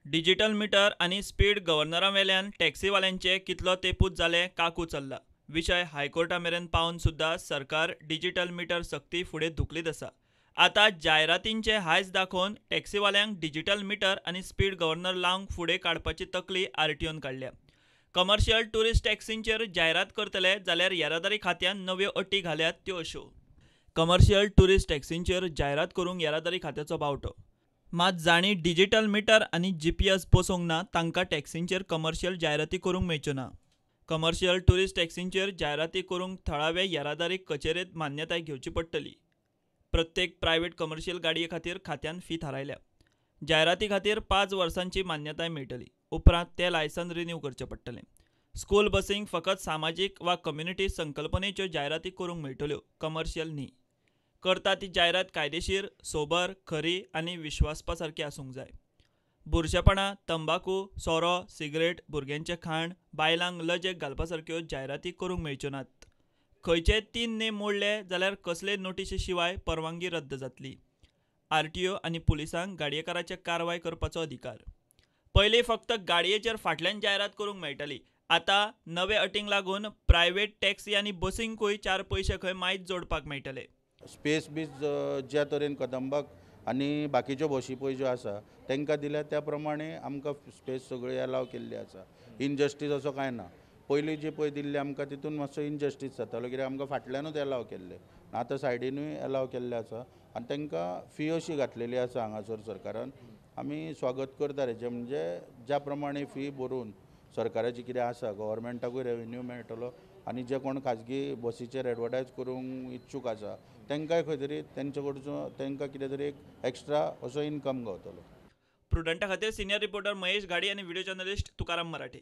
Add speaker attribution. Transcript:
Speaker 1: Digital metre आनी speed गव्हर्नरा वेल्यान टॅक्सीवाल्यांचे कितलो तेपूच जाले काकू चल्ला. विशय हायकोर्टा मेरेन पावन सुद्दां सरकार डिजिटल मिटर सक्ती फुडें धुकलीत आसा. आतां जायरातींचे हायस दाखोवन टॅक्सीवाल्यांक डिजिटल मिटर आनी स्पीड गव्हर्नर लावंक फुडें काडपाची तकली आरटीओन काडल्या. कमर्शियल ट्युरिस्ट टॅक्सींचेर जायरात करतले जाल्यार येरादारी खात्यान नव्यो अटी घाल्यात त्यो अश्यो. कमर्शियल ट्युरिस्ट टॅक्सींचेर जायरात करूंक येरादारी खात्याचो बावटो. मात जांणी डिजिटल मिटर आनी जीपीएस बसोवंक ना तांकां टॅक्सींचेर कमर्शियल जायराती करूंक मेळच्यो ना. कमर्शियल ट्युरिस्ट टॅक्सींचेर जायराती करूंक थळावे येरादारी कचेरेंत मान्यताय घेवची पडटली. प्रत्येक प्रायव्हेट कमर्शियल गाडये खातीर खात्यान फी थारायल्या. जायराती खातीर 5 वर्सांची मान्यताय मेळटली. उपरांत तें लायसन रिन्यू करचें पडटलें. स्कूल बसींक फकत सामाजीक वा कम्युनिटी संकल्पनेच्यो जायराती करूंक मेळटल्यो, कमर्शियल न्ही. करता ती जायरात कायदेशीर, सोबर, खरी आनी विश्वासपा सारकी आसूंक जाय. बुरशेपणां, तंबाकू, सोरो, सिगरेट, भुरग्यांचें खाण, बायलांक लजेक घालपा सारक्यो जायराती करूंक मेळच्यो नात. खंयचेय 3 नेम मोडले जाल्यार कसलेय नोटिशी शिवाय परवानगी रद्द जातली. आरटीओ आनी पुलिसांक गाडयेकाराचेर कारवाय करपाचो अधिकार. पयलीं फक्त गाडयेचेर फाटल्यान जायरात करूंक मेळटाली. आतां नवे अटींक लागून प्रायव्हेट टॅक्सी आनी बसींकूय 4 पयशे खंय मायज जोडपाक मेळटले.
Speaker 2: स्पेस बी ज्या तरेन कदंबाक आनी बाकीच्यो बशी पळय ज्यो आसा तांकां दिल्या त्या प्रमाणे आमकां स्पेस सगळी एलाव केल्ली आसा. इनजस्टीस असो कांय ना. पयलीं जी पळय दिल्ली आमकां तितून मातसो इनजस्टीस जातालो, कित्याक आमकां फाटल्यानूच एलाव केल्ले, आतां सायडीनूय एलाव केल्ले आसा आनी तांकां फी अशी घातलेली आसा हांगासर सरकारान. आमी स्वागत करता हेचें, म्हणजे ज्या प्रमाणे फी भरून सरकाराची कितें आसा गव्हर्मेंटाकूय रेवेन्यू मेळटलो आनी जे कोण खाजगी बसीचेर एडवर्टायज करूंक इच्छूक आसा तांकांय खंय तरी तेंचे कडचो तांकां कितें तरी एक एक्स्ट्रा असो इनकम गावतलो.
Speaker 1: प्रुडंटा खातीर सिनियर रिपोर्टर महेश घाडी आनी व्हिडिओ जर्नलिस्ट तुकाराम मराठे.